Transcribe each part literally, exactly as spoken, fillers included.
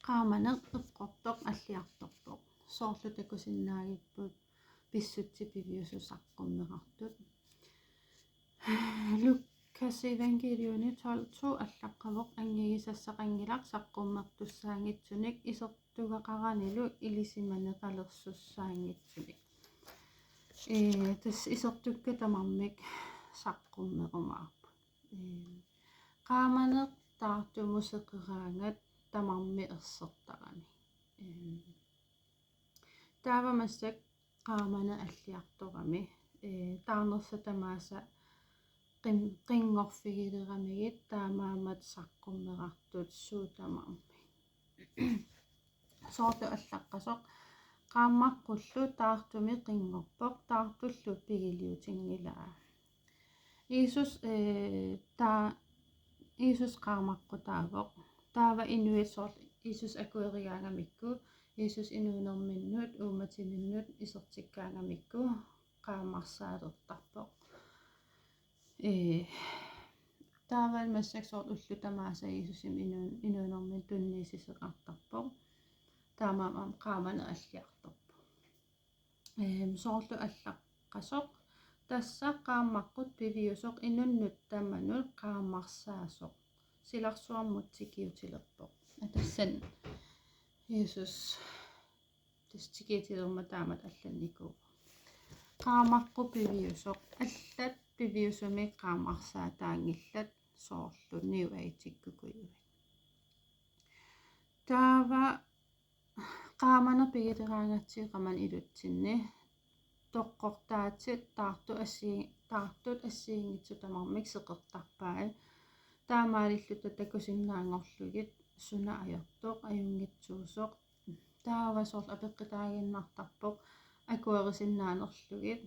Qaamaneq eqqortoq alliartorpoq. Soorlu takusinnaagipput pissutsit piviusut saqqummerartut. Lukas evangeliumi tolv to allaqqavoq: Angigisassaqanngilaq saqqummertussaanngitsunik, isertugaqaranilu ilisimaneqalersussaanngitsunik. Ee, tassa isertukkat tamarmik saqqummerumaarput. Ee, qaamaneq taartumut seqeraangat tamarmik ersertarami. Ee, taava massakkut qaamaneq alliartorami. Ee, taarnersat tamaasa qin-, qinngorfigileramigit taamaammat saqqummerartut suut tamarmik. Soorlu allaqqasoq: Qaammaqqullu taartumi qinngorpoq, taartullu pigiliutinngilaa. Jiisus, ee, taa-, Jiisus qaammaqqutaavoq. Taava inuit soorlu Jiisus akuerigaangamikku, Jiisus inuunerminnut uummatiminnut isertikkaangamikku qaammarsaalertarpoq. Ee, taava massakkut soorlu ullut tamaasa Jiisusimik inuu-, inuunermini tunniussisoqartarpoq. Taamaammat qaamaneq alliartorpoq. Ee, soorlu allaqqasoq: Tassa qaammaqqut piviusoq inunnut tamanut qaammarsaasoq silarsuarmut tikiutilerpoq. Aa, tassani Jiisus tassa tikiutilermat taamatut allannikuuvoq. Qaammaqqut piviusoq, allat piviusumik qaammarsaataanngillat, soorlu New Age-ikkukujui. Taava qaamaneq pigileraangatsigu qamani ilutsinni toqqortaatit taartut assi-, taartut assigiinngitsut tamarmik seqertarpai. Taamaalilluta takusinnaanngorlugit suna ajortoq, ajunngitsuusoq. Taava soorlu apeqqutaaginnartarpoq akuerisinnaanerlugit,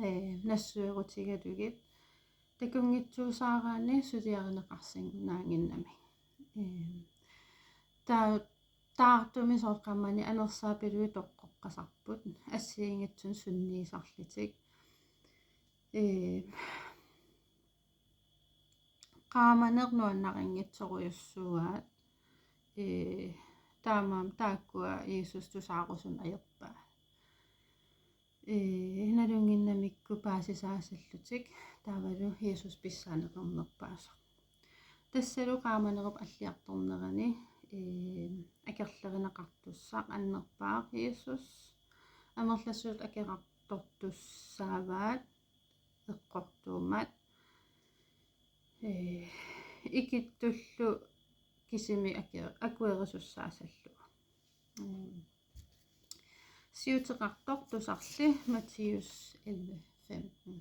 ee, nassuerutigalugit, takunngitsuusaaraanni suliarineqarsinnaannginnami. Ee, taa-, taartumi soorlu qamani anersaapilui toqqoqqasarput, assigiinngitsunik sunniisarlutik. Ee, qaamaneq nuannarinngitsorujussuuaat. Ee, taamaammat taakkua Jiisus tusaarusunneq ajorpaat. Ee, nalunnginnamikku paasisaasallutik taavalu Jiisus pissaaneqarnerpaasoq. Tassalu qaamanerup alliartornerani, ee, akerlerineqartussaq annerpaaq Jiisus amerlasuut akerartortussaavaat eqqortuummat, ee, ikittullu kisimi ake-, akuerisussaasallugu. Mm. Siuteqartoq tusarli Matthæus elleve femten.